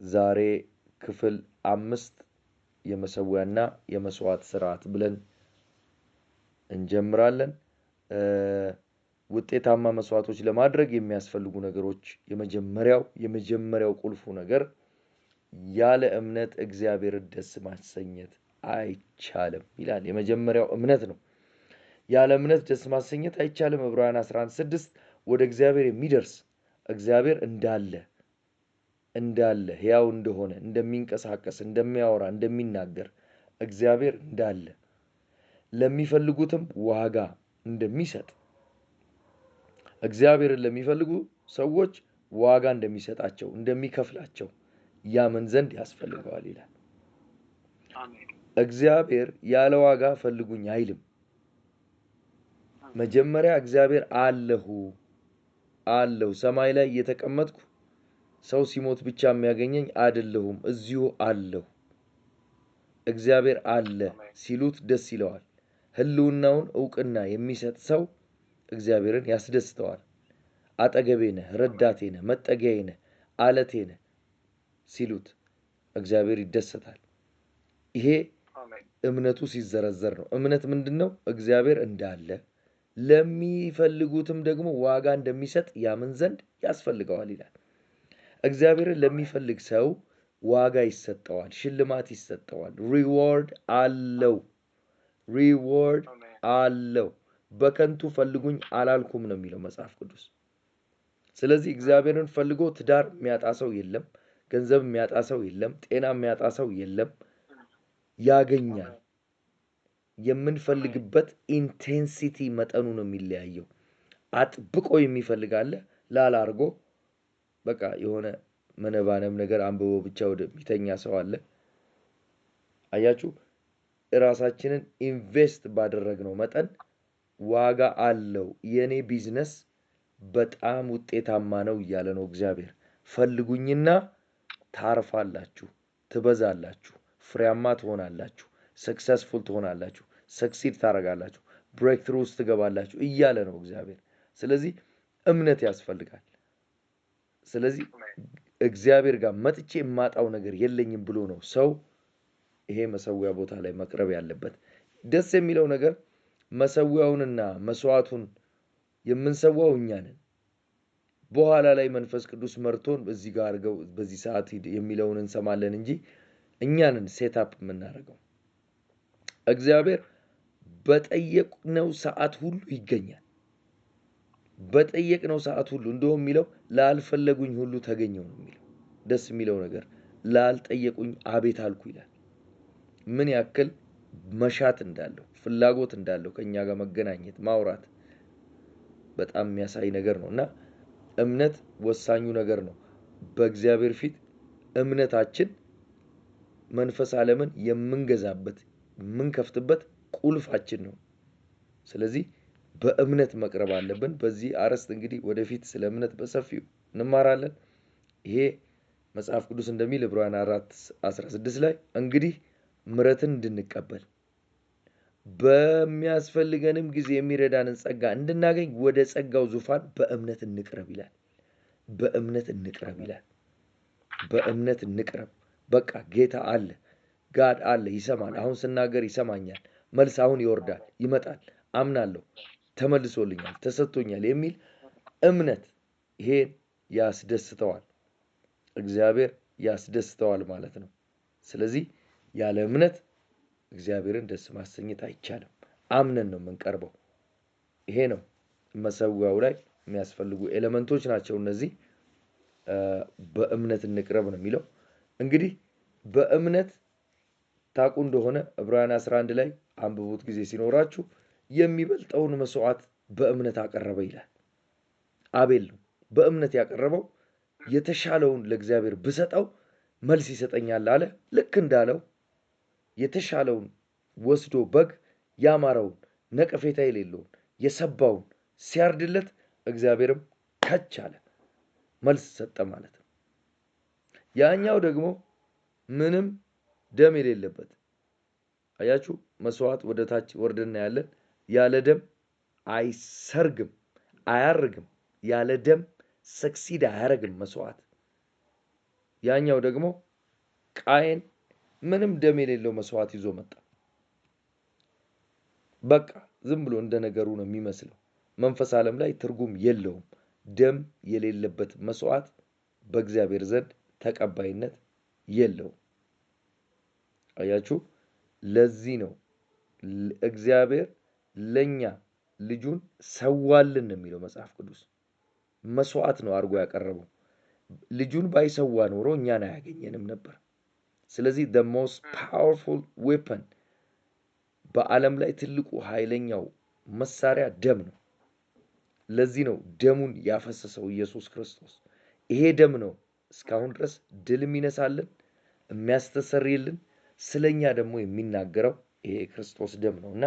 ዛሬ ክፍል 5 የመሰዊያና የመስዋዕት ስርዓት ብለን እንጀምራለን። ውጤታማ መስዋዕቶች ለማድረግ የሚያስፈልጉ ነገሮች የመጀመሪያው ቁልፉ ነገር ያለ እምነት እግዚአብሔርን ደስ ማሰኘት አይቻልም ይላል። የመጀመሪያው እምነት ነው። ያለ እምነት ደስ ማሰኘት አይቻልም። ዕብራውያን 11:6 ወደ እግዚአብሔር የሚደርስ እግዚአብሔር እንዳለ ሕያው እንደሆነ፣ እንደሚንቀሳቀስ፣ እንደሚያወራ፣ እንደሚናገር፣ እግዚአብሔር እንዳለ ለሚፈልጉትም ዋጋ እንደሚሰጥ፣ እግዚአብሔርን ለሚፈልጉ ሰዎች ዋጋ እንደሚሰጣቸው፣ እንደሚከፍላቸው ያምን ዘንድ ያስፈልገዋል ይላል። እግዚአብሔር ያለ ዋጋ ፈልጉኝ አይልም። መጀመሪያ እግዚአብሔር አለሁ አለሁ፣ ሰማይ ላይ እየተቀመጥኩ ሰው ሲሞት ብቻ የሚያገኘኝ አይደለሁም፣ እዚሁ አለሁ። እግዚአብሔር አለ ሲሉት ደስ ይለዋል። ህልውናውን እውቅና የሚሰጥ ሰው እግዚአብሔርን ያስደስተዋል። አጠገቤ ነህ፣ ረዳቴ ነህ፣ መጠጊያዬ ነህ፣ አለቴ ነህ ሲሉት እግዚአብሔር ይደሰታል። ይሄ እምነቱ ሲዘረዘር ነው። እምነት ምንድነው? እግዚአብሔር እንዳለ ለሚፈልጉትም ደግሞ ዋጋ እንደሚሰጥ ያምን ዘንድ ያስፈልገዋል ይላል። እግዚአብሔርን ለሚፈልግ ሰው ዋጋ ይሰጠዋል፣ ሽልማት ይሰጠዋል። Reward አለው። Reward አለው። በከንቱ ፈልጉኝ አላልኩም ነው የሚለው መጽሐፍ ቅዱስ። ስለዚህ እግዚአብሔርን ፈልጎ ትዳር የሚያጣ ሰው የለም፣ ገንዘብ የሚያጣ ሰው የለም፣ ጤና የሚያጣ ሰው የለም። ያገኛል። የምንፈልግበት intensity መጠኑ ነው የሚለያየው። አጥብቆ የሚፈልግ አለ፣ ላላ አድርጎ በቃ የሆነ መነባነብ ነገር አንብቦ ብቻ ወደ ሚተኛ ሰው አለ። አያችሁ፣ ራሳችንን invest ባደረግነው መጠን ዋጋ አለው። የኔ ቢዝነስ በጣም ውጤታማ ነው እያለ ነው እግዚአብሔር። ፈልጉኝና ታርፋላችሁ፣ ትበዛላችሁ፣ ፍሬያማ ትሆናላችሁ፣ successful ትሆናላችሁ፣ succeed ታደርጋላችሁ፣ breakthrough ውስጥ ትገባላችሁ እያለ ነው እግዚአብሔር። ስለዚህ እምነት ያስፈልጋል። ስለዚህ እግዚአብሔር ጋር መጥቼ የማጣው ነገር የለኝም ብሎ ነው ሰው ይሄ መሰዊያ ቦታ ላይ መቅረብ ያለበት። ደስ የሚለው ነገር መሰዊያውንና መስዋዕቱን የምንሰዋው እኛ ነን። በኋላ ላይ መንፈስ ቅዱስ መርቶን በዚህ ጋር አድርገው በዚህ ሰዓት ሂድ የሚለውን እንሰማለን እንጂ እኛ ነን set up የምናደርገው። እግዚአብሔር በጠየቅነው ሰዓት ሁሉ ይገኛል። በጠየቅነው ሰዓት ሁሉ፣ እንደውም የሚለው ላልፈለጉኝ ሁሉ ተገኘው ነው የሚለው። ደስ የሚለው ነገር ላልጠየቁኝ አቤት አልኩ ይላል። ምን ያክል መሻት እንዳለው፣ ፍላጎት እንዳለው ከኛ ጋር መገናኘት፣ ማውራት በጣም የሚያሳይ ነገር ነው። እና እምነት ወሳኙ ነገር ነው። በእግዚአብሔር ፊት እምነታችን መንፈስ ዓለምን የምንገዛበት፣ የምንከፍትበት ቁልፋችን ነው። ስለዚህ በእምነት መቅረብ አለብን። በዚህ አርዕስት እንግዲህ ወደፊት ስለ እምነት በሰፊው እንማራለን። ይሄ መጽሐፍ ቅዱስ እንደሚል ዕብራውያን 4:16 ላይ እንግዲህ ምሕረትን እንድንቀበል በሚያስፈልገንም ጊዜ የሚረዳንን ጸጋ እንድናገኝ ወደ ጸጋው ዙፋን በእምነት እንቅረብ ይላል። በእምነት እንቅረብ ይላል። በእምነት እንቅረብ። በቃ ጌታ አለ፣ God አለ፣ ይሰማል። አሁን ስናገር ይሰማኛል። መልስ አሁን ይወርዳል፣ ይመጣል። አምናለሁ፣ ተመልሶልኛል፣ ተሰጥቶኛል የሚል እምነት ይሄን ያስደስተዋል። እግዚአብሔር ያስደስተዋል ማለት ነው። ስለዚህ ያለ እምነት እግዚአብሔርን ደስ ማሰኘት አይቻልም። አምነን ነው የምንቀርበው። ይሄ ነው መሰዊያው ላይ የሚያስፈልጉ element ኦች ናቸው እነዚህ። በእምነት እንቅረብ ነው የሚለው። እንግዲህ በእምነት ታውቁ እንደሆነ ዕብራውያን 11 ላይ አንብቡት ጊዜ ሲኖራችሁ፣ የሚበልጠውን መስዋዕት በእምነት አቀረበ ይላል። አቤል ነው በእምነት ያቀረበው። የተሻለውን ለእግዚአብሔር ብሰጠው መልስ ይሰጠኛል አለ። ልክ እንዳለው የተሻለውን ወስዶ በግ ያማረውን፣ ነቀፌታ የሌለውን፣ የሰባውን ሲያርድለት እግዚአብሔርም ከች አለ፣ መልስ ሰጠ ማለት ነው። ያኛው ደግሞ ምንም ደም የሌለበት፣ አያችሁ፣ መስዋዕት ወደ ታች ወርደና ያለን ያለ ደም አይሰርግም፣ አያርግም። ያለ ደም succeed አያረግም መስዋዕት። ያኛው ደግሞ ቃየን ምንም ደም የሌለው መስዋዕት ይዞ መጣ። በቃ ዝም ብሎ እንደ ነገሩ ነው የሚመስለው። መንፈስ ዓለም ላይ ትርጉም የለውም። ደም የሌለበት መስዋዕት በእግዚአብሔር ዘንድ ተቀባይነት የለውም። አያችሁ፣ ለዚህ ነው እግዚአብሔር ለኛ ልጁን ሰዋልን ነው የሚለው መጽሐፍ ቅዱስ። መስዋዕት ነው አድርጎ ያቀረበው። ልጁን ባይሰዋ ኖሮ እኛን አያገኘንም ነበር። ስለዚህ the most powerful weapon፣ በዓለም ላይ ትልቁ ኃይለኛው መሳሪያ ደም ነው። ለዚህ ነው ደሙን ያፈሰሰው ኢየሱስ ክርስቶስ። ይሄ ደም ነው እስካሁን ድረስ ድል የሚነሳልን፣ የሚያስተሰርይልን፣ ስለኛ ደግሞ የሚናገረው ይሄ የክርስቶስ ደም ነው። እና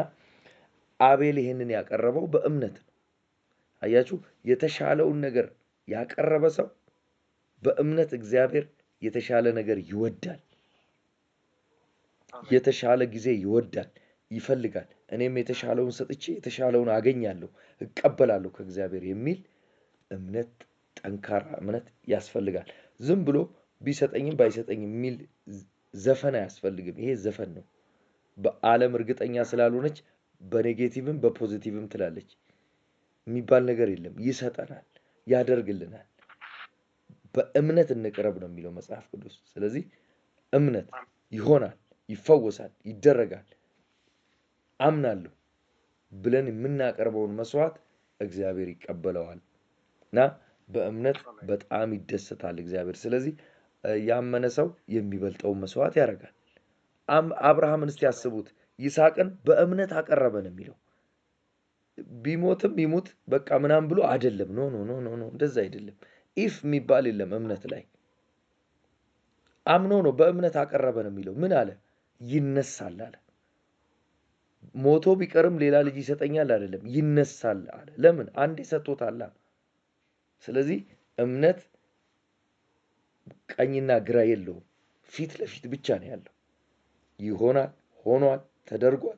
አቤል ይሄንን ያቀረበው በእምነት ነው። አያችሁ፣ የተሻለውን ነገር ያቀረበ ሰው በእምነት እግዚአብሔር የተሻለ ነገር ይወዳል። የተሻለ ጊዜ ይወዳል፣ ይፈልጋል። እኔም የተሻለውን ሰጥቼ የተሻለውን አገኛለሁ፣ እቀበላለሁ ከእግዚአብሔር የሚል እምነት፣ ጠንካራ እምነት ያስፈልጋል። ዝም ብሎ ቢሰጠኝም ባይሰጠኝም የሚል ዘፈን አያስፈልግም። ይሄ ዘፈን ነው። በዓለም እርግጠኛ ስላልሆነች በ negative ም በ positive ም ትላለች የሚባል ነገር የለም። ይሰጠናል፣ ያደርግልናል። በእምነት እንቅረብ ነው የሚለው መጽሐፍ ቅዱስ። ስለዚህ እምነት ይሆናል፣ ይፈወሳል፣ ይደረጋል፣ አምናለሁ ብለን የምናቀርበውን መስዋዕት እግዚአብሔር ይቀበለዋል እና በእምነት በጣም ይደሰታል እግዚአብሔር። ስለዚህ ያመነ ሰው የሚበልጠውን መስዋዕት ያደርጋል። አብርሃምን እስቲ ያስቡት። ይስሐቅን በእምነት አቀረበ ነው የሚለው። ቢሞትም ይሙት በቃ ምናምን ብሎ አይደለም። No, no, no, no, no፣ እንደዛ አይደለም። If የሚባል የለም እምነት ላይ። አምኖ ነው፣ በእምነት አቀረበ ነው የሚለው። ምን አለ? ይነሳል አለ። ሞቶ ቢቀርም ሌላ ልጅ ይሰጠኛል አይደለም፣ ይነሳል አለ። ለምን? አንዴ ሰጥቶታል። ስለዚህ እምነት ቀኝና ግራ የለውም፣ ፊት ለፊት ብቻ ነው ያለው። ይሆናል፣ ሆኗል፣ ተደርጓል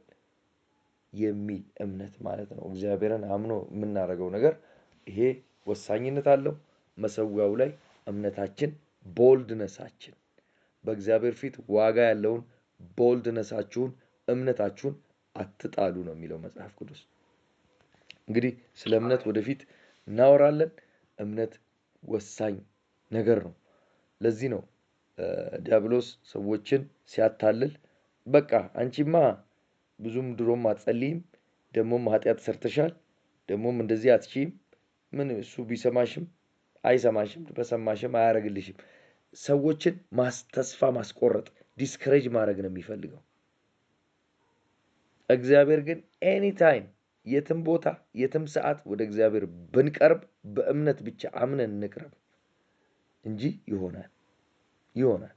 የሚል እምነት ማለት ነው። እግዚአብሔርን አምኖ የምናደርገው ነገር ይሄ ወሳኝነት አለው። መሰዊያው ላይ እምነታችን፣ boldness ኣችን፣ በእግዚአብሔር ፊት ዋጋ ያለውን boldness ኣችሁን፣ እምነታችሁን አትጣሉ ነው የሚለው መጽሐፍ ቅዱስ። እንግዲህ ስለ እምነት ወደፊት እናወራለን። እምነት ወሳኝ ነገር ነው። ለዚህ ነው ዲያብሎስ ሰዎችን ሲያታልል በቃ አንቺማ ብዙም ድሮም አትጸልይም፣ ደግሞም ኃጢአት ሰርተሻል፣ ደግሞም እንደዚህ አትችይም፣ ምን እሱ ቢሰማሽም አይሰማሽም፣ በሰማሽም አያደርግልሽም። ሰዎችን ተስፋ ማስቆረጥ፣ discourage ማድረግ ነው የሚፈልገው። እግዚአብሔር ግን anytime፣ የትም ቦታ፣ የትም ሰዓት ወደ እግዚአብሔር ብንቀርብ በእምነት ብቻ አምነን እንቅረብ እንጂ ይሆናል፣ ይሆናል፣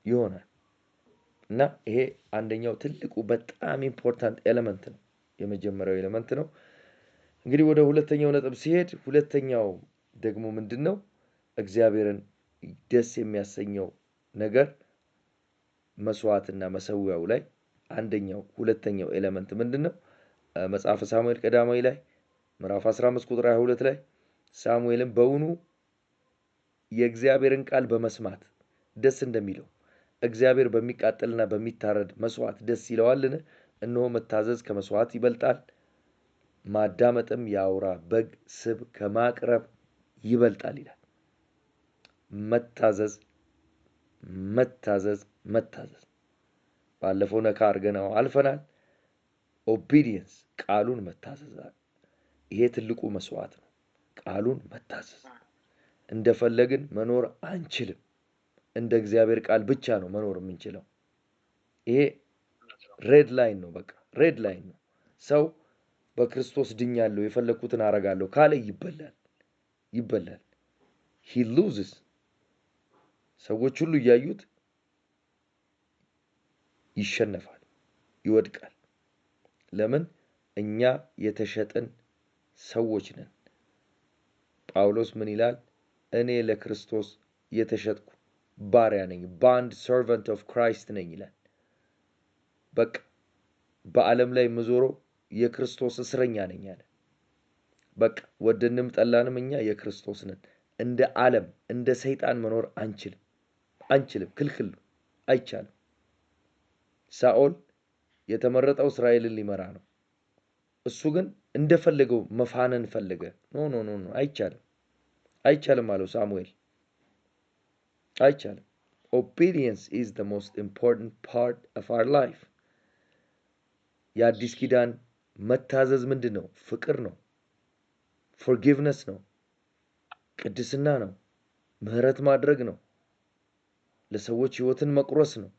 ይሆናል። እና ይሄ አንደኛው ትልቁ በጣም important element ነው። የመጀመሪያው element ነው። እንግዲህ ወደ ሁለተኛው ነጥብ ሲሄድ ሁለተኛው ደግሞ ምንድን ነው? እግዚአብሔርን ደስ የሚያሰኘው ነገር መስዋዕትና መሰዊያው ላይ አንደኛው ሁለተኛው element ምንድን ነው? መጽሐፈ ሳሙኤል ቀዳማዊ ላይ ምዕራፍ 15 ቁጥር 22 ላይ ሳሙኤልም በውኑ የእግዚአብሔርን ቃል በመስማት ደስ እንደሚለው እግዚአብሔር በሚቃጠልና በሚታረድ መስዋዕት ደስ ይለዋልን? እነሆ መታዘዝ ከመስዋዕት ይበልጣል፣ ማዳመጥም የአውራ በግ ስብ ከማቅረብ ይበልጣል ይላል። መታዘዝ፣ መታዘዝ፣ መታዘዝ። ባለፈው ነካ አድርገነው አልፈናል። Obedience፣ ቃሉን መታዘዝ፣ ይሄ ትልቁ መስዋዕት ነው። ቃሉን መታዘዝ። እንደፈለግን መኖር አንችልም። እንደ እግዚአብሔር ቃል ብቻ ነው መኖር የምንችለው። ይሄ red line ነው። በቃ red line ነው። ሰው በክርስቶስ ድኛለሁ፣ የፈለግኩትን አረጋለሁ ካለ ይበላል፣ ይበላል። He loses። ሰዎች ሁሉ እያዩት ይሸነፋል፣ ይወድቃል። ለምን? እኛ የተሸጥን ሰዎች ነን። ጳውሎስ ምን ይላል? እኔ ለክርስቶስ የተሸጥኩ ባሪያ ነኝ፣ bond servant of Christ ነኝ ይላል። በቃ በዓለም ላይ የምዞረው የክርስቶስ እስረኛ ነኝ አለ። በቃ ወደንም ጠላንም እኛ የክርስቶስ ነን። እንደ ዓለም እንደ ሰይጣን መኖር አንችልም፣ አንችልም። ክልክል ነው፣ አይቻልም። ሳኦል የተመረጠው እስራኤልን ሊመራ ነው። እሱ ግን እንደፈለገው መፋነን ፈለገ። No, no, no, no፣ አይቻልም፣ አይቻልም አለው ሳሙኤል፣ አይቻልም። Obedience is the most important part of our life። የአዲስ ኪዳን መታዘዝ ምንድን ነው? ፍቅር ነው። Forgiveness ነው። ቅድስና ነው። ምህረት ማድረግ ነው። ለሰዎች ህይወትን መቁረስ ነው።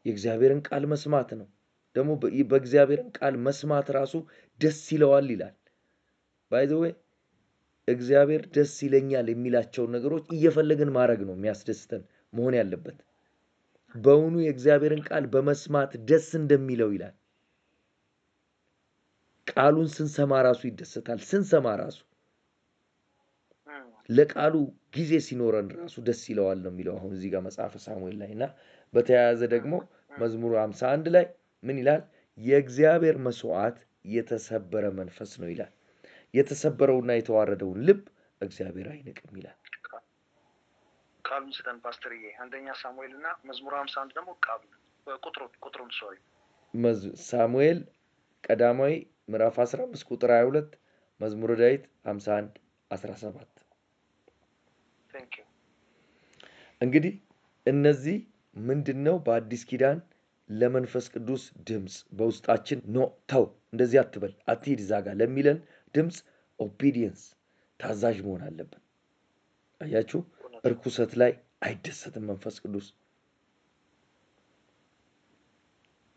የእግዚአብሔርን ቃል መስማት ነው። ደግሞ በእግዚአብሔርን ቃል መስማት ራሱ ደስ ይለዋል ይላል። By the way፣ እግዚአብሔር ደስ ይለኛል የሚላቸውን ነገሮች እየፈለግን ማድረግ ነው የሚያስደስተን መሆን ያለበት። በውኑ የእግዚአብሔርን ቃል በመስማት ደስ እንደሚለው ይላል። ቃሉን ስንሰማ ራሱ ይደሰታል። ስንሰማ ራሱ፣ ለቃሉ ጊዜ ሲኖረን ራሱ ደስ ይለዋል ነው የሚለው አሁን እዚህ ጋር መጽሐፈ ሳሙኤል ላይ። እና በተያያዘ ደግሞ መዝሙር 51 ላይ ምን ይላል? የእግዚአብሔር መስዋዕት የተሰበረ መንፈስ ነው ይላል። የተሰበረውና የተዋረደውን ልብ እግዚአብሔር አይንቅም ይላል። ቃሉን ስጠን ፓስተርዬ። አንደኛ ሳሙኤል እና መዝሙር 51 ደግሞ ቃሉ ቁጥሩን፣ sorry። ሳሙኤል ቀዳማዊ ምዕራፍ 15 ቁጥር 22፣ መዝሙረ ዳዊት 51 17። Thank you። እንግዲህ እነዚህ ምንድን ነው? በአዲስ ኪዳን ለመንፈስ ቅዱስ ድምፅ በውስጣችን no፣ ተው፣ እንደዚህ አትበል፣ አትሂድ እዛ ጋር ለሚለን ድምፅ obedience፣ ታዛዥ መሆን አለብን። አያችሁ፣ እርኩሰት ላይ አይደሰትም መንፈስ ቅዱስ።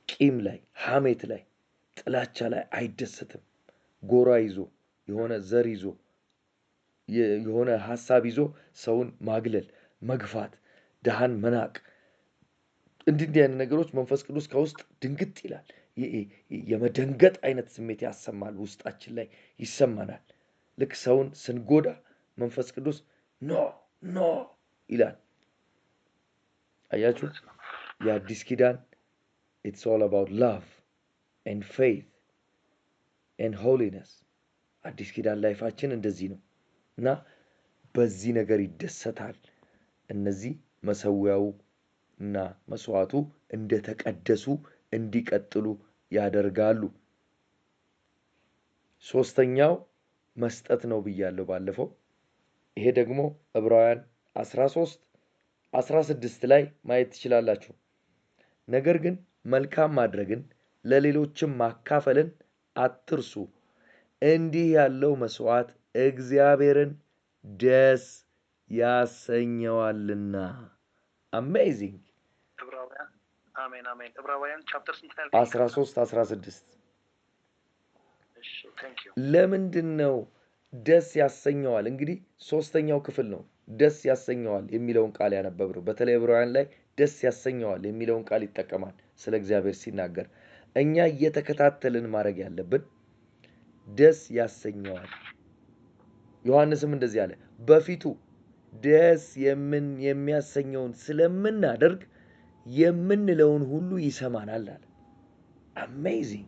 ቂም ላይ፣ ሐሜት ላይ፣ ጥላቻ ላይ አይደሰትም። ጎራ ይዞ፣ የሆነ ዘር ይዞ፣ የሆነ ሀሳብ ይዞ ሰውን ማግለል፣ መግፋት፣ ድሃን መናቅ፣ እንዲህ እንዲህ አይነት ነገሮች መንፈስ ቅዱስ ከውስጥ ድንግጥ ይላል። የመደንገጥ አይነት ስሜት ያሰማል፣ ውስጣችን ላይ ይሰማናል። ልክ ሰውን ስንጎዳ መንፈስ ቅዱስ no, no ይላል። አያችሁ፣ የአዲስ ኪዳን it's all about love and faith and holiness። አዲስ ኪዳን life ኣችን እንደዚህ ነው እና በዚህ ነገር ይደሰታል። እነዚህ መሰዊያው እና መስዋዕቱ እንደተቀደሱ እንዲቀጥሉ ያደርጋሉ። ሶስተኛው መስጠት ነው ብያለሁ ባለፈው። ይሄ ደግሞ ዕብራውያን 13 16 ላይ ማየት ትችላላችሁ። ነገር ግን መልካም ማድረግን ለሌሎችም ማካፈልን አትርሱ። እንዲህ ያለው መስዋዕት እግዚአብሔርን ደስ ያሰኘዋልና። Amazing። ዕብራውያን፣ አሜን አሜን። ዕብራውያን chapter ስንት ነው ያልከኝ? 13 16። እሺ፣ thank you። ለምንድን ነው ደስ ያሰኘዋል? እንግዲህ ሶስተኛው ክፍል ነው ደስ ያሰኘዋል የሚለውን ቃል ያነበብነው። በተለይ ዕብራውያን ላይ ደስ ያሰኘዋል የሚለውን ቃል ይጠቀማል ስለ እግዚአብሔር ሲናገር። እኛ እየተከታተልን ማድረግ ያለብን ደስ ያሰኘዋል። ዮሐንስም እንደዚህ አለ፣ በፊቱ ደስ የሚያሰኘውን ስለምናደርግ የምንለውን ሁሉ ይሰማናል አለ። Amazing።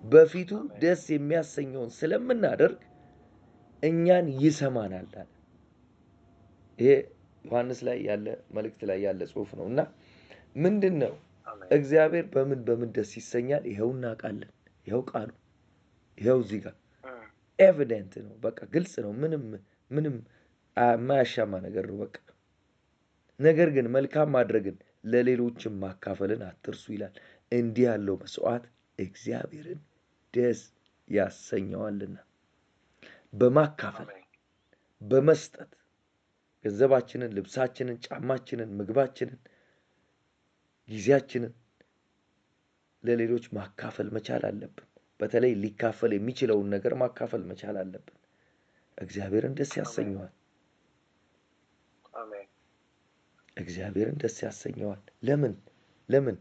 በፊቱ ደስ የሚያሰኘውን ስለምናደርግ እኛን ይሰማናል አለ። ይሄ ዮሐንስ ላይ ያለ መልእክት ላይ ያለ ጽሑፍ ነው። እና ምንድን ነው፣ እግዚአብሔር በምን በምን ደስ ይሰኛል? ይኸው እናውቃለን። ይኸው ቃሉ፣ ይኸው እዚህ ጋር evident ነው። በቃ ግልጽ ነው። ምንም ምንም የማያሻማ ነገር ነው። በቃ ነገር ግን መልካም ማድረግን ለሌሎችም ማካፈልን አትርሱ ይላል። እንዲህ ያለው መስዋዕት እግዚአብሔርን ደስ ያሰኘዋልና። በማካፈል፣ በመስጠት፣ ገንዘባችንን፣ ልብሳችንን፣ ጫማችንን፣ ምግባችንን፣ ጊዜያችንን ለሌሎች ማካፈል መቻል አለብን። በተለይ ሊካፈል የሚችለውን ነገር ማካፈል መቻል አለብን። እግዚአብሔርን ደስ ያሰኘዋል። እግዚአብሔርን ደስ ያሰኘዋል። ለምን ለምን?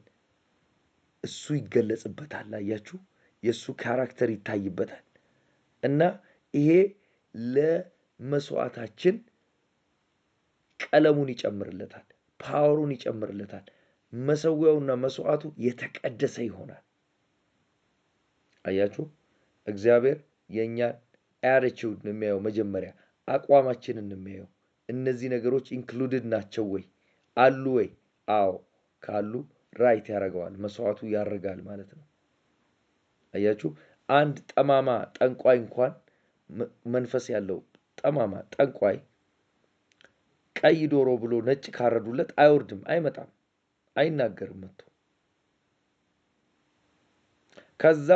እሱ ይገለጽበታል። አያችሁ፣ የእሱ character ይታይበታል። እና ይሄ ለመስዋዕታችን ቀለሙን ይጨምርለታል፣ power ኡን ይጨምርለታል። መሰዊያውና መስዋዕቱ የተቀደሰ ይሆናል። አያችሁ፣ እግዚአብሔር የእኛን attitude ነው የሚያየው። መጀመሪያ አቋማችንን ነው የሚያየው። እነዚህ ነገሮች included ናቸው ወይ አሉ ወይ? አዎ ካሉ right ያደርገዋል፣ መስዋዕቱ ያርጋል ማለት ነው። አያችሁ፣ አንድ ጠማማ ጠንቋይ እንኳን መንፈስ ያለው ጠማማ ጠንቋይ ቀይ ዶሮ ብሎ ነጭ ካረዱለት አይወርድም፣ አይመጣም፣ አይናገርም መጥቶ። ከዛ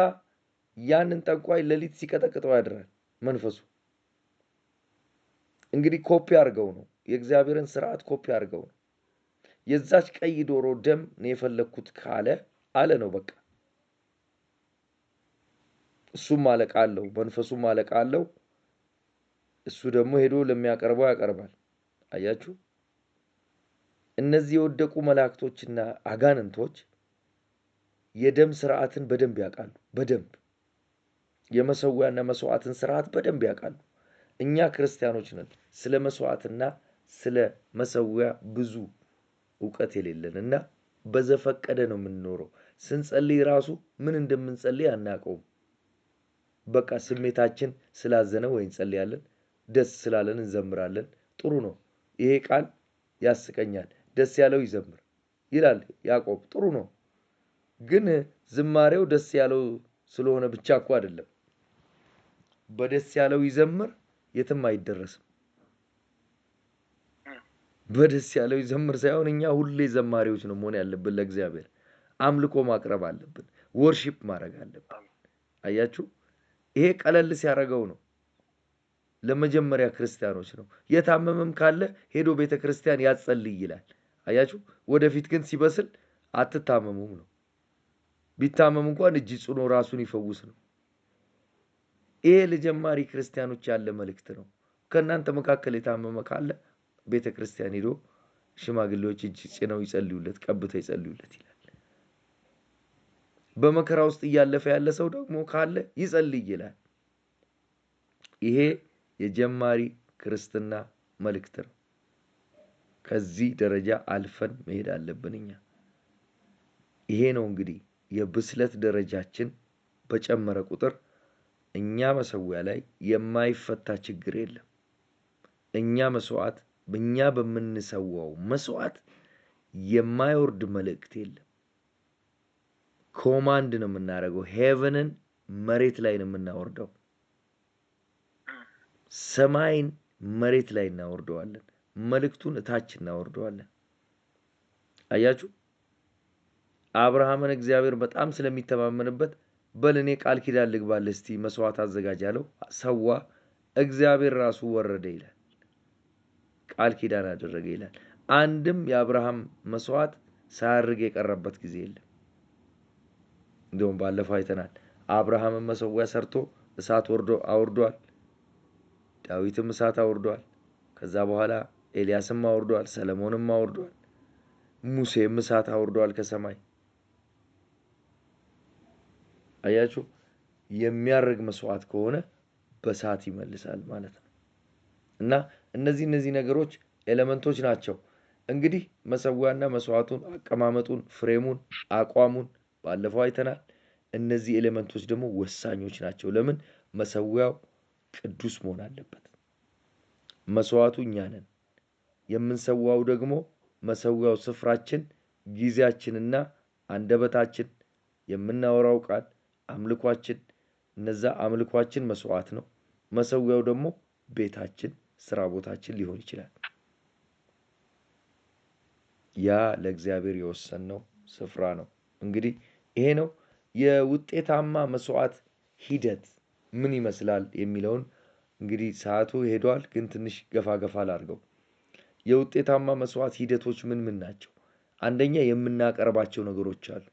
ያንን ጠንቋይ ሌሊት ሲቀጠቅጠው ያድራል መንፈሱ። እንግዲህ ኮፒ አድርገው ነው የእግዚአብሔርን ስርዓት ኮፒ አድርገው ነው። የዛች ቀይ ዶሮ ደም ነው የፈለግኩት ካለ አለ ነው በቃ። እሱም አለቃ አለው፣ መንፈሱም አለቃ አለው። እሱ ደግሞ ሄዶ ለሚያቀርበው ያቀርባል። አያችሁ፣ እነዚህ የወደቁ መላእክቶችና አጋንንቶች የደም ስርዓትን በደንብ ያውቃሉ። በደንብ የመሰዊያና መስዋዕትን ስርዓት በደንብ ያውቃሉ። እኛ ክርስቲያኖች ነን ስለ መስዋዕትና ስለ መሰዊያ ብዙ እውቀት የሌለን እና በዘፈቀደ ነው የምንኖረው። ስንጸልይ ራሱ ምን እንደምንጸልይ አናውቀውም። በቃ ስሜታችን ስላዘነ ወይ እንጸልያለን፣ ደስ ስላለን እንዘምራለን። ጥሩ ነው፣ ይሄ ቃል ያስቀኛል፣ ደስ ያለው ይዘምር ይላል ያዕቆብ። ጥሩ ነው፣ ግን ዝማሬው ደስ ያለው ስለሆነ ብቻ እኮ አይደለም። በደስ ያለው ይዘምር የትም አይደረስም። በደስ ያለው ይዘምር ሳይሆን እኛ ሁሌ ዘማሪዎች ነው መሆን ያለብን። ለእግዚአብሔር አምልኮ ማቅረብ አለብን። worship ማድረግ አለብን። አያችሁ፣ ይሄ ቀለል ሲያደርገው ነው። ለመጀመሪያ ክርስቲያኖች ነው። የታመመም ካለ ሄዶ ቤተ ክርስቲያን ያጸልይ ይላል። አያችሁ፣ ወደፊት ግን ሲበስል አትታመሙም ነው። ቢታመም እንኳን እጅ ጽኖ ራሱን ይፈውስ ነው። ይሄ ለጀማሪ ክርስቲያኖች ያለ መልእክት ነው። ከእናንተ መካከል የታመመ ካለ ቤተ ክርስቲያን ሄዶ ሽማግሌዎች እጅ ጭነው ይጸልዩለት፣ ቀብተው ይጸልዩለት ይላል። በመከራ ውስጥ እያለፈ ያለ ሰው ደግሞ ካለ ይጸልይ ይላል። ይሄ የጀማሪ ክርስትና መልእክት ነው። ከዚህ ደረጃ አልፈን መሄድ አለብን እኛ። ይሄ ነው እንግዲህ የብስለት ደረጃችን በጨመረ ቁጥር እኛ መሰዊያ ላይ የማይፈታ ችግር የለም። እኛ መስዋዕት እኛ በምንሰዋው መስዋዕት የማይወርድ መልእክት የለም። command ነው የምናደርገው። heaven ን መሬት ላይ ነው የምናወርደው። ሰማይን መሬት ላይ እናወርደዋለን። መልእክቱን እታች እናወርደዋለን። አያችሁ፣ አብርሃምን እግዚአብሔር በጣም ስለሚተማመንበት በል እኔ ቃል ኪዳን ልግባልህ እስቲ መስዋዕት አዘጋጅ አለው። ሰዋ። እግዚአብሔር ራሱ ወረደ ይላል። ቃል ኪዳን አደረገ ይላል። አንድም የአብርሃም መስዋዕት ሳያርግ የቀረበት ጊዜ የለም። እንዲሁም ባለፈው አይተናል። አብርሃምን መሰዊያ ሰርቶ እሳት ወርዶ አውርዷል። ዳዊትም እሳት አውርዷል። ከዛ በኋላ ኤልያስም አውርዷል። ሰለሞንም አውርዷል። ሙሴም እሳት አውርዷል ከሰማይ። አያችሁ፣ የሚያርግ መስዋዕት ከሆነ በእሳት ይመልሳል ማለት ነው። እና እነዚህ ነገሮች element ኦች ናቸው። እንግዲህ መሰዊያና መስዋዕቱን፣ አቀማመጡን፣ frame ኡን፣ አቋሙን ባለፈው አይተናል። እነዚህ element ኦች ደግሞ ወሳኞች ናቸው። ለምን? መሰዊያው ቅዱስ መሆን አለበት። መስዋዕቱ እኛ ነን። የምንሰዋው ደግሞ መሰዊያው ስፍራችን፣ ጊዜያችንና አንደበታችን፣ የምናወራው ቃል፣ አምልኳችን፣ እነዛ አምልኳችን መስዋዕት ነው። መሰዊያው ደግሞ ቤታችን፣ ስራ ቦታችን ሊሆን ይችላል። ያ ለእግዚአብሔር የወሰንነው ስፍራ ነው። እንግዲህ ይሄ ነው የውጤታማ መስዋዕት ሂደት ምን ይመስላል የሚለውን እንግዲህ ሰዓቱ ሄዷል፣ ግን ትንሽ ገፋ ገፋ ላድርገው። የውጤታማ መስዋዕት ሂደቶች ምን ምን ናቸው? አንደኛ የምናቀርባቸው ነገሮች አሉ።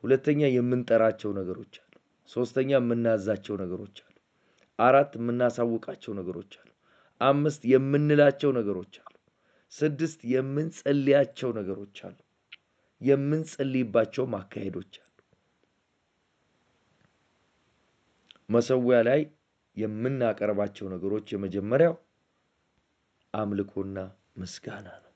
ሁለተኛ የምንጠራቸው ነገሮች አሉ። ሶስተኛ የምናዛቸው ነገሮች አሉ። አራት የምናሳውቃቸው ነገሮች አሉ። አምስት የምንላቸው ነገሮች አሉ። ስድስት የምንጸልያቸው ነገሮች አሉ። የምንጸልይባቸው አካሄዶች አሉ። መሰዊያ ላይ የምናቀርባቸው ነገሮች የመጀመሪያው አምልኮና ምስጋና ነው።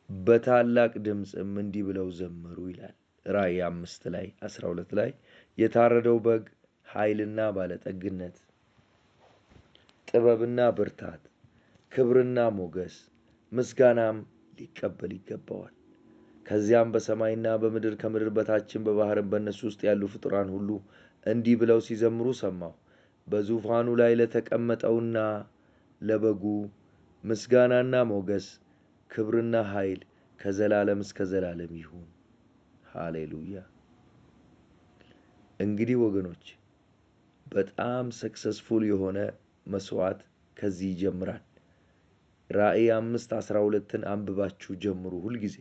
በታላቅ ድምፅም እንዲህ ብለው ዘመሩ ይላል ራእይ 5 ላይ 12 ላይ የታረደው በግ ኃይልና ባለጠግነት፣ ጥበብና ብርታት፣ ክብርና ሞገስ፣ ምስጋናም ሊቀበል ይገባዋል። ከዚያም በሰማይና በምድር ከምድር በታችም በባህርም በእነሱ ውስጥ ያሉ ፍጡራን ሁሉ እንዲህ ብለው ሲዘምሩ ሰማሁ። በዙፋኑ ላይ ለተቀመጠውና ለበጉ ምስጋናና ሞገስ፣ ክብርና ኃይል ከዘላለም እስከ ዘላለም ይሁን። ሃሌሉያ። እንግዲህ ወገኖች በጣም ሰክሰስፉል የሆነ መስዋዕት ከዚህ ይጀምራል። ራእይ 5:12ን አንብባችሁ ጀምሩ ሁልጊዜ።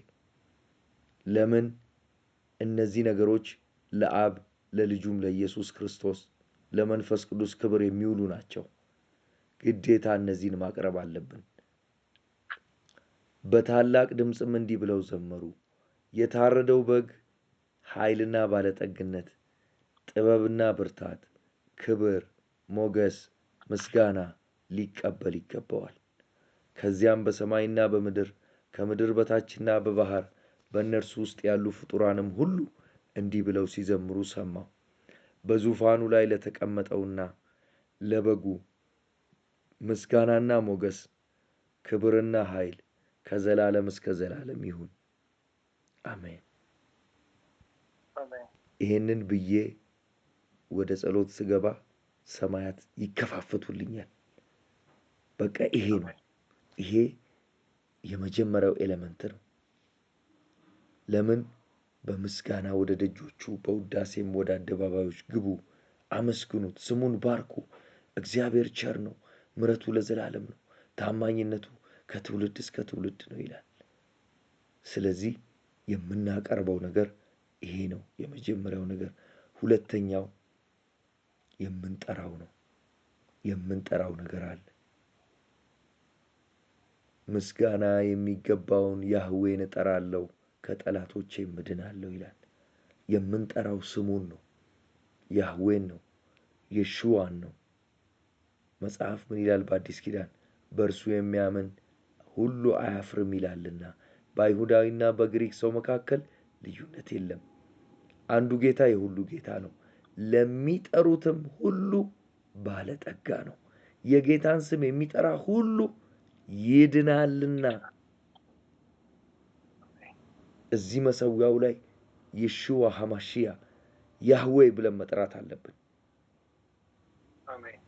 ለምን? እነዚህ ነገሮች ለአብ ለልጁም ለኢየሱስ ክርስቶስ ለመንፈስ ቅዱስ ክብር የሚውሉ ናቸው። ግዴታ እነዚህን ማቅረብ አለብን። በታላቅ ድምፅም እንዲህ ብለው ዘመሩ፣ የታረደው በግ ኃይልና ባለጠግነት፣ ጥበብና ብርታት፣ ክብር፣ ሞገስ፣ ምስጋና ሊቀበል ይገባዋል። ከዚያም በሰማይና በምድር ከምድር በታችና በባህር በእነርሱ ውስጥ ያሉ ፍጡራንም ሁሉ እንዲህ ብለው ሲዘምሩ ሰማሁ። በዙፋኑ ላይ ለተቀመጠውና ለበጉ ምስጋናና ሞገስ፣ ክብርና ኃይል ከዘላለም እስከ ዘላለም ይሁን። አሜን። አሜን። ይሄንን ብዬ ወደ ጸሎት ስገባ ሰማያት ይከፋፈቱልኛል። በቃ ይሄ ነው። ይሄ የመጀመሪያው element ነው። ለምን? በምስጋና ወደ ደጆቹ በውዳሴም ወደ አደባባዮች ግቡ፣ አመስግኑት፣ ስሙን ባርኩ። እግዚአብሔር ቸር ነው፣ ምሕረቱ ለዘላለም ነው፣ ታማኝነቱ ከትውልድ እስከ ትውልድ ነው ይላል። ስለዚህ የምናቀርበው ነገር ይሄ ነው፣ የመጀመሪያው ነገር። ሁለተኛው የምንጠራው ነው። የምንጠራው ነገር አለ። ምስጋና የሚገባውን ያህዌን እጠራለሁ ከጠላቶቼም እድናለሁ ይላል። የምንጠራው ስሙን ነው፣ ያህዌን ነው፣ የሹዋን ነው። መጽሐፍ ምን ይላል? በአዲስ ኪዳን በእርሱ የሚያምን ሁሉ አያፍርም ይላልና። በአይሁዳዊና በግሪክ ሰው መካከል ልዩነት የለም። አንዱ ጌታ የሁሉ ጌታ ነው፣ ለሚጠሩትም ሁሉ ባለጠጋ ነው። የጌታን ስም የሚጠራ ሁሉ ይድናልና። እዚህ መሰዊያው ላይ የሹዋ ሐማሺያ ያህዌ ብለን መጥራት አለብን። አሜን።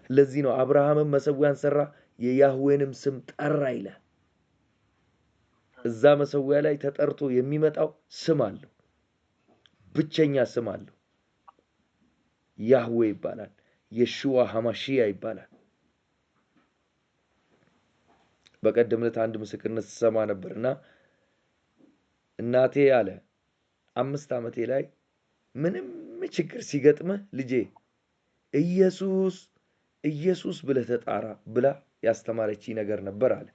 ለዚህ ነው አብርሃምም መሰዊያን ሰራ የያህዌንም ስም ጠራ ይላል። እዛ መሰዊያ ላይ ተጠርቶ የሚመጣው ስም አለው፣ ብቸኛ ስም አለው። ያህዌ ይባላል። የሹዋ ሐማሺያ ይባላል። በቀደም ዕለት አንድ ምስክርነት ስሰማ ነበርና እናቴ አለ 5 ዓመቴ ላይ ምንም ችግር ሲገጥምህ ልጄ ኢየሱስ ኢየሱስ ብለህ ተጣራ ብላ ያስተማረችኝ ነገር ነበር አለ።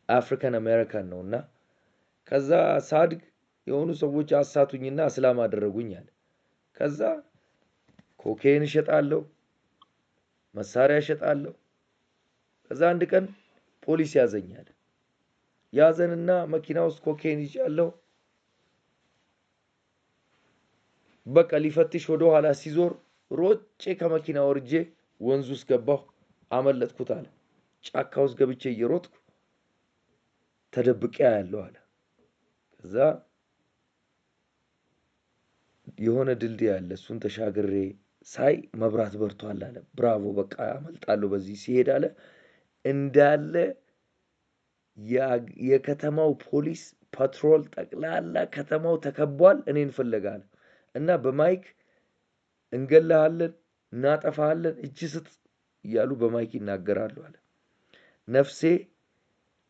African American ነውና ከዛ ሳድግ የሆኑ ሰዎች አሳቱኝና እስላም አደረጉኝ አለ። ከዛ ኮኬን እሸጣለሁ፣ መሳሪያ እሸጣለሁ። ከዛ አንድ ቀን ፖሊስ ያዘኝ አለ። ያዘንና መኪና ውስጥ ኮኬን ይዣለሁ። በቃ ሊፈትሽ ወደ ኋላ ሲዞር ሮጬ ከመኪና ወርጄ ወንዝ ውስጥ ገባሁ፣ አመለጥኩት አለ። ጫካ ውስጥ ገብቼ እየሮጥኩ ተደብቄ ያለው አለ። ከዛ የሆነ ድልድይ አለ፣ እሱን ተሻግሬ ሳይ መብራት በርቷል አለ። ብራቮ በቃ አመልጣለሁ በዚህ ሲሄድ አለ። እንዳለ የከተማው ፖሊስ patrol ጠቅላላ ከተማው ተከቧል፣ እኔን ፍለጋ አለ። እና በ mic እንገልሃለን፣ እናጠፋሃለን፣ እጅ ስጥ እያሉ በ mic ይናገራሉ አለ። ነፍሴ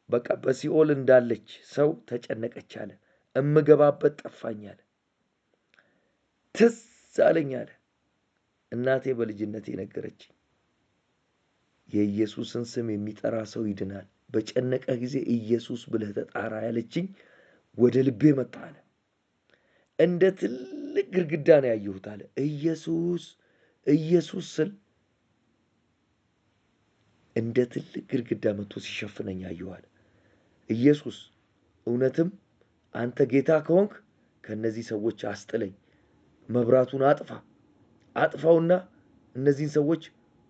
በቃ በሲኦል እንዳለች ሰው ተጨነቀች አለ። እምገባበት ጠፋኝ አለ። ትዝ አለኝ አለ። እናቴ በልጅነቴ ነገረችኝ፣ የኢየሱስን ስም የሚጠራ ሰው ይድናል፣ በጨነቀ ጊዜ ኢየሱስ ብለህ ተጣራ ያለችኝ ወደ ልቤ መጣ አለ። እንደ ትልቅ ግድግዳ ነው ያየሁት አለ። ኢየሱስ ኢየሱስ ስል እንደ ትልቅ ግድግዳ መጥቶ ሲሸፍነኝ አየሁ አለ። ኢየሱስ እውነትም አንተ ጌታ ከሆንክ ከነዚህ ሰዎች አስጥለኝ፣ መብራቱን አጥፋ አጥፋውና እነዚህን ሰዎች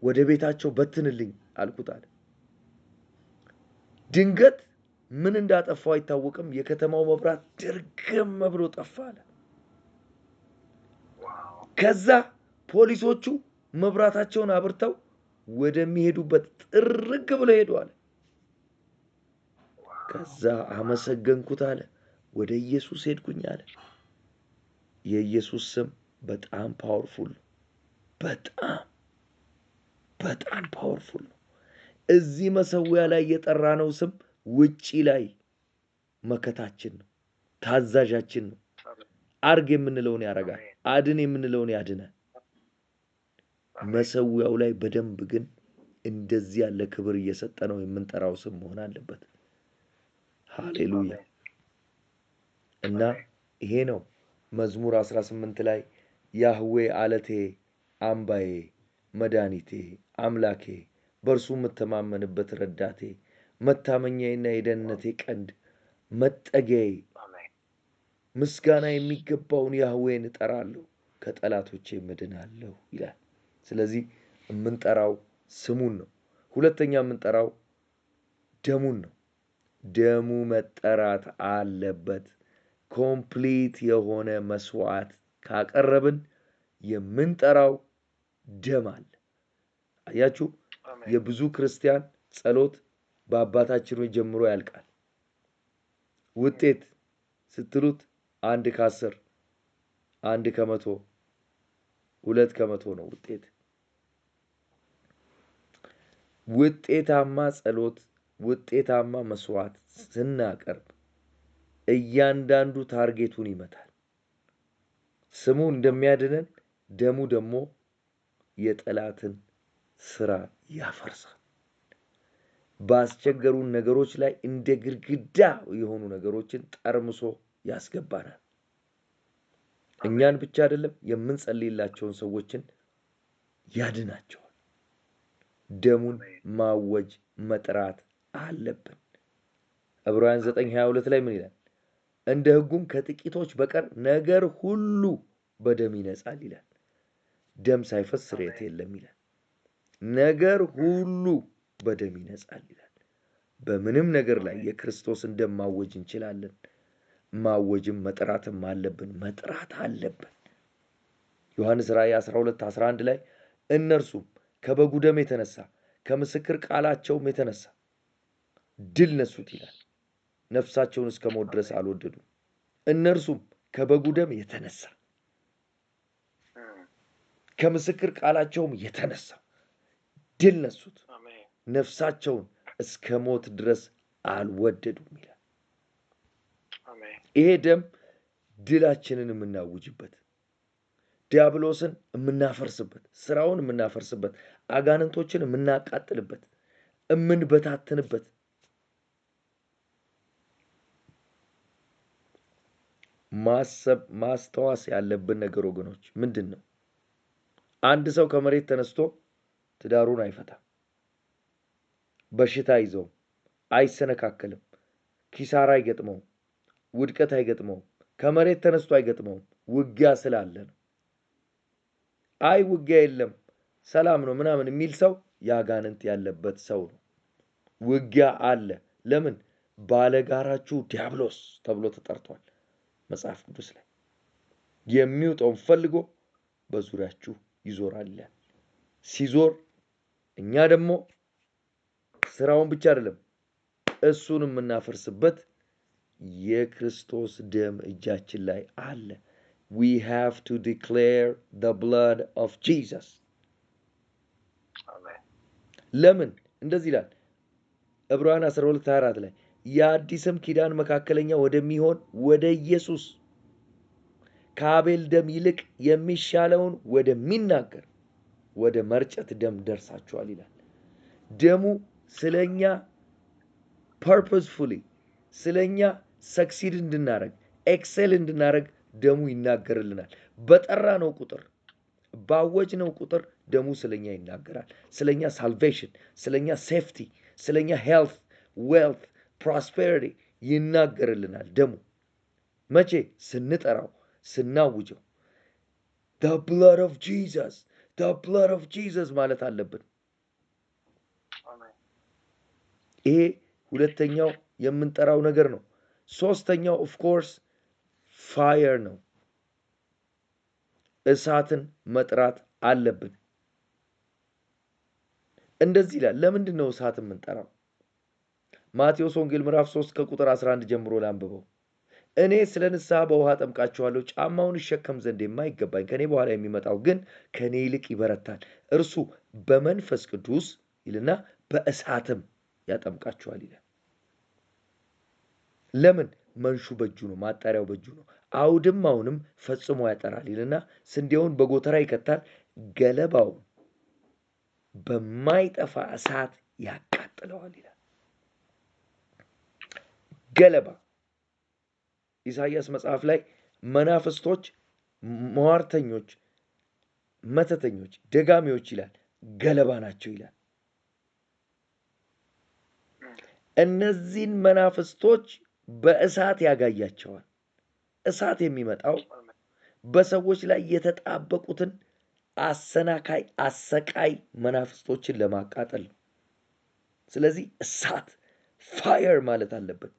ወደ ቤታቸው በትንልኝ አልኩት አለ። ድንገት ምን እንዳጠፋው አይታወቅም። የከተማው መብራት ድርግም ብሎ ጠፋ አለ። ከዛ ፖሊሶቹ መብራታቸውን አብርተው ወደሚሄዱበት ጥርግ ብለው ሄዱ አለ። ከዛ አመሰገንኩት አለ። ወደ ኢየሱስ ሄድኩኝ አለ። የኢየሱስ ስም በጣም powerful ነው። በጣም በጣም powerful ነው። እዚህ መሰዊያ ላይ የጠራነው ስም ውጪ ላይ መከታችን ነው፣ ታዛዣችን ነው። አርግ የምንለውን ያደርጋል፣ አድን የምንለውን ያድናል። መሰዊያው ላይ በደንብ ግን እንደዚህ ያለ ክብር እየሰጠ ነው የምንጠራው ስም መሆን አለበት። ሃሌሉያ። እና ይሄ ነው መዝሙር 18 ላይ ያህዌ አለቴ፣ አምባዬ፣ መድኃኒቴ፣ አምላኬ፣ በእርሱ የምተማመንበት ረዳቴ፣ መታመኛዬና የደህንነቴ ቀንድ መጠጊያዬ፣ ምስጋና የሚገባውን ያህዌን እጠራለሁ፣ ከጠላቶቼ እድናለሁ ይላል። ስለዚህ የምንጠራው ስሙን ነው። ሁለተኛ የምንጠራው ደሙን ነው። ደሙ መጠራት አለበት። Complete የሆነ መስዋዕት ካቀረብን የምንጠራው ደም አለ። አያችሁ፣ የብዙ ክርስቲያን ጸሎት በአባታችን ሆይ ጀምሮ ያልቃል። ውጤት ስትሉት 1 ከ10፣ 1 ከመቶ፣ 2% ነው ውጤት። ውጤታማ ጸሎት፣ ውጤታማ መስዋዕት ስናቀርብ እያንዳንዱ target ኡን ይመታል። ስሙ እንደሚያድነን ደሙ ደግሞ የጠላትን ስራ ያፈርሳል። ባስቸገሩን ነገሮች ላይ እንደ ግድግዳ የሆኑ ነገሮችን ጠርምሶ ያስገባናል። እኛን ብቻ አይደለም፣ የምንጸልይላቸውን ሰዎችን ያድናቸዋል። ደሙን ማወጅ መጥራት አለብን። ዕብራውያን 9:22 ላይ ምን ይላል? እንደ ሕጉም ከጥቂቶች በቀር ነገር ሁሉ በደም ይነጻል ይላል። ደም ሳይፈስ ስርየት የለም ይላል። ነገር ሁሉ በደም ይነጻል ይላል። በምንም ነገር ላይ የክርስቶስን ደም ማወጅ እንችላለን። ማወጅም መጥራትም አለብን። መጥራት አለብን። ዮሐንስ ራእይ 12:11 ላይ እነርሱም ከበጉ ደም የተነሳ ከምስክር ቃላቸውም የተነሳ ድል ነሱት ይላል። ነፍሳቸውን እስከ ሞት ድረስ አልወደዱም። እነርሱም ከበጉ ደም የተነሳ ከምስክር ቃላቸውም የተነሳ ድል ነሱት፣ ነፍሳቸውን እስከ ሞት ድረስ አልወደዱም ይላል። ይሄ ደም ድላችንን የምናውጅበት፣ ዲያብሎስን የምናፈርስበት፣ ስራውን የምናፈርስበት፣ አጋንንቶችን የምናቃጥልበት፣ የምንበታትንበት፣ ማሰብ ማስተዋስ ያለብን ነገር ወገኖች ምንድን ነው? አንድ ሰው ከመሬት ተነስቶ ትዳሩን አይፈታም፣ በሽታ አይዘውም፣ አይሰነካከልም፣ ኪሳራ አይገጥመውም፣ ውድቀት አይገጥመውም፣ ከመሬት ተነስቶ አይገጥመውም። ውጊያ ስላለ ነው። አይ ውጊያ የለም ሰላም ነው ምናምን የሚል ሰው ያጋንንት ያለበት ሰው ነው። ውጊያ አለ። ለምን? ባለጋራችሁ ዲያብሎስ ተብሎ ተጠርቷል መጽሐፍ ቅዱስ ላይ። የሚውጠውን ፈልጎ በዙሪያችሁ ይዞራል ይላል። ሲዞር እኛ ደግሞ ስራውን ብቻ አይደለም እሱን የምናፈርስበት የክርስቶስ ደም እጃችን ላይ አለ። We have to declare the blood of Jesus። ለምን እንደዚህ ይላል? ዕብራውያን 12:24 ላይ የአዲስም ኪዳን መካከለኛ ወደሚሆን ወደ ኢየሱስ ከአቤል ደም ይልቅ የሚሻለውን ወደሚናገር ወደ መርጨት ደም ደርሳችኋል ይላል። ደሙ ስለኛ purposefully ስለኛ succeed እንድናረግ፣ excel እንድናረግ ደሙ ይናገርልናል። በጠራነው ቁጥር፣ ባወጅነው ቁጥር ደሙ ስለኛ ይናገራል። ስለኛ salvation፣ ስለኛ safety፣ ስለኛ health፣ wealth፣ prosperity ይናገርልናል። ደሙ መቼ? ስንጠራው፣ ስናውጀው። The blood of Jesus, the blood of Jesus ማለት አለብን። አሜን። ይሄ ሁለተኛው የምንጠራው ነገር ነው። ሶስተኛው of course fire ነው። እሳትን መጥራት አለብን። እንደዚህ ይላል። ለምንድን ነው እሳት የምንጠራው? ማቴዎስ ወንጌል ምዕራፍ 3 ከቁጥር 11 ጀምሮ ላንብበው። እኔ ስለ ንስሐ በውሃ አጠምቃችኋለሁ፣ ጫማውን እሸከም ዘንድ የማይገባኝ ከእኔ በኋላ የሚመጣው ግን ከእኔ ይልቅ ይበረታል፣ እርሱ በመንፈስ ቅዱስ ይልና በእሳትም ያጠምቃችኋል ይላል። ለምን? መንሹ በእጁ ነው፣ ማጣሪያው በእጁ ነው። አውድማውንም ፈጽሞ ያጠራል ይልና ስንዴውን በጎተራ ይከታል፣ ገለባውን በማይጠፋ እሳት ያቃጥለዋል ይላል። ገለባ ኢሳይያስ መጽሐፍ ላይ መናፍስቶች፣ ሟርተኞች፣ መተተኞች፣ ደጋሚዎች ይላል ገለባ ናቸው ይላል። እነዚህን መናፍስቶች በእሳት ያጋያቸዋል። እሳት የሚመጣው በሰዎች ላይ የተጣበቁትን አሰናካይ አሰቃይ መናፍስቶችን ለማቃጠል ነው። ስለዚህ እሳት fire ማለት አለብን።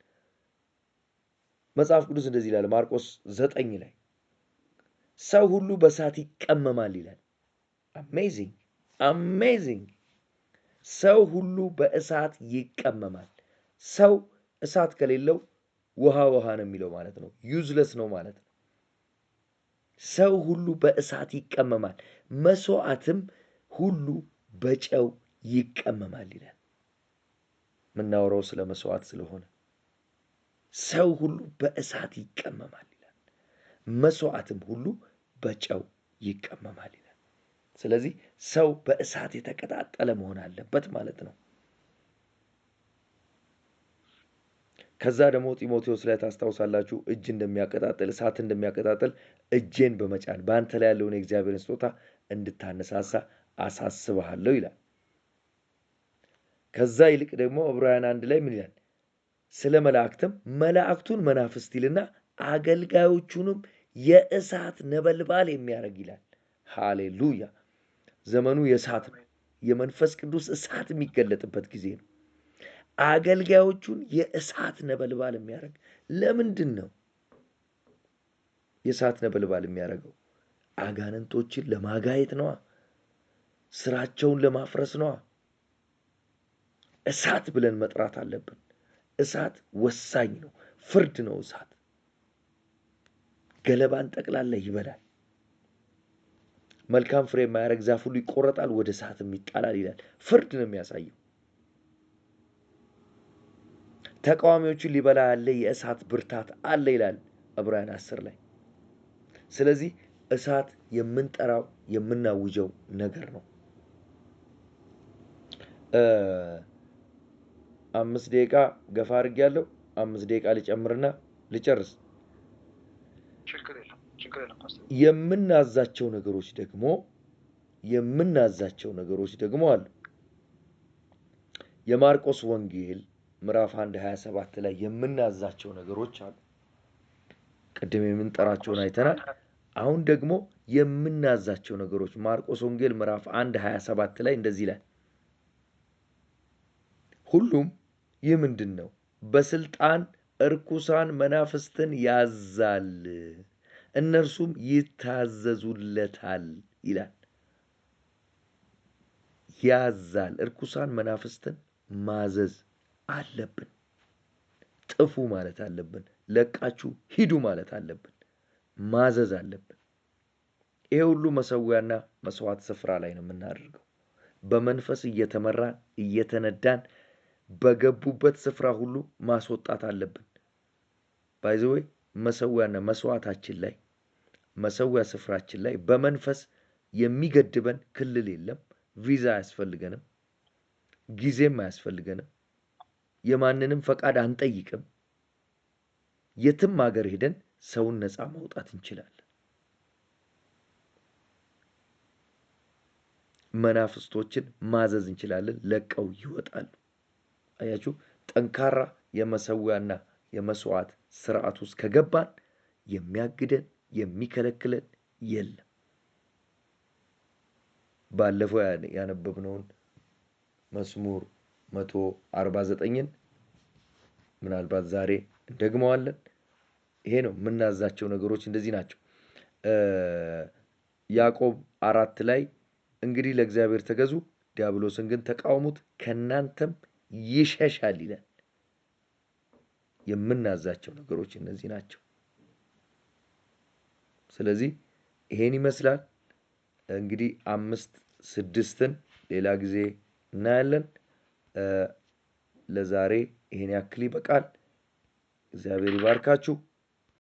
መጽሐፍ ቅዱስ እንደዚህ ይላል፣ ማርቆስ 9 ላይ ሰው ሁሉ በእሳት ይቀመማል ይላል። Amazing, amazing። ሰው ሁሉ በእሳት ይቀመማል። ሰው እሳት ከሌለው ውሃ ውሃ ነው የሚለው ማለት ነው። Useless ነው ማለት ነው። ሰው ሁሉ በእሳት ይቀመማል፣ መስዋዕትም ሁሉ በጨው ይቀመማል ይላል። የምናወራው ስለ መስዋዕት ስለሆነ ሰው ሁሉ በእሳት ይቀመማል ይላል። መስዋዕትም ሁሉ በጨው ይቀመማል ይላል። ስለዚህ ሰው በእሳት የተቀጣጠለ መሆን አለበት ማለት ነው። ከዛ ደግሞ ጢሞቴዎስ ላይ ታስታውሳላችሁ፣ እጅ እንደሚያቀጣጥል እሳት እንደሚያቀጣጥል እጄን በመጫን በአንተ ላይ ያለውን የእግዚአብሔርን ስጦታ እንድታነሳሳ አሳስብሃለሁ ይላል። ከዛ ይልቅ ደግሞ ዕብራውያን 1 ላይ ምን ይላል? ስለ መላእክትም መላእክቱን መናፍስት ይልና አገልጋዮቹንም የእሳት ነበልባል የሚያደርግ ይላል። ሃሌሉያ! ዘመኑ የእሳት ነው። የመንፈስ ቅዱስ እሳት የሚገለጥበት ጊዜ ነው። አገልጋዮቹን የእሳት ነበልባል የሚያደርግ ለምንድን ነው የእሳት ነበልባል የሚያደርገው? አጋንንቶችን ለማጋየት ነዋ። ስራቸውን ለማፍረስ ነዋ። እሳት ብለን መጥራት አለብን። እሳት ወሳኝ ነው። ፍርድ ነው። እሳት ገለባን ጠቅላላ ይበላል። መልካም ፍሬ የማያደርግ ዛፍ ሁሉ ይቆረጣል፣ ወደ እሳትም ይጣላል ይላል። ፍርድ ነው የሚያሳየው። ተቃዋሚዎቹን ሊበላ ያለ የእሳት ብርታት አለ ይላል ዕብራውያን 10 ላይ። ስለዚህ እሳት የምንጠራው የምናውጀው ነገር ነው። 5 ደቂቃ ገፋ አድርጌያለሁ። 5 ደቂቃ ልጨምርና ልጨርስ። ችግር የለም፣ ችግር የለም ፓስተር። የምናዛቸው ነገሮች ደግሞ አሉ። የማርቆስ ወንጌል ምዕራፍ 1 27 ላይ የምናዛቸው ነገሮች አሉ። ቅድም የምንጠራቸውን አይተናል። አሁን ደግሞ የምናዛቸው ነገሮች ማርቆስ ወንጌል ምዕራፍ 1 27 ላይ እንደዚህ ይላል። ሁሉም ይህ ምንድን ነው? በስልጣን እርኩሳን መናፍስትን ያዛል፣ እነርሱም ይታዘዙለታል ይላል። ያዛል። እርኩሳን መናፍስትን ማዘዝ አለብን። ጥፉ ማለት አለብን። ለቃችሁ ሂዱ ማለት አለብን። ማዘዝ አለብን። ይሄ ሁሉ መሰዊያና መስዋዕት ስፍራ ላይ ነው የምናደርገው። በመንፈስ እየተመራን እየተነዳን በገቡበት ስፍራ ሁሉ ማስወጣት አለብን። By the way መሰዊያና መስዋዕታችን ላይ መሰዊያ ስፍራችን ላይ በመንፈስ የሚገድበን ክልል የለም። ቪዛ አያስፈልገንም፣ ጊዜም አያስፈልገንም፣ የማንንም ፈቃድ አንጠይቅም። የትም ሀገር ሄደን ሰውን ነፃ ማውጣት እንችላለን። መናፍስቶችን ማዘዝ እንችላለን። ለቀው ይወጣሉ። አያችሁ፣ ጠንካራ የመሰዊያና የመስዋዕት ስርዓት ውስጥ ከገባን የሚያግደን የሚከለክለን የለም። ባለፈው ያነበብነውን መዝሙር 149ን ምናልባት ዛሬ እንደግመዋለን። ይሄ ነው የምናዛቸው ነገሮች እንደዚህ ናቸው። ያዕቆብ 4 ላይ እንግዲህ ለእግዚአብሔር ተገዙ፣ ዲያብሎስን ግን ተቃወሙት፣ ከእናንተም ይሸሻል ይላል። የምናዛቸው ነገሮች እነዚህ ናቸው። ስለዚህ ይሄን ይመስላል። እንግዲህ 5 6ን ሌላ ጊዜ እናያለን። ለዛሬ ይሄን ያክል ይበቃል። እግዚአብሔር ይባርካችሁ።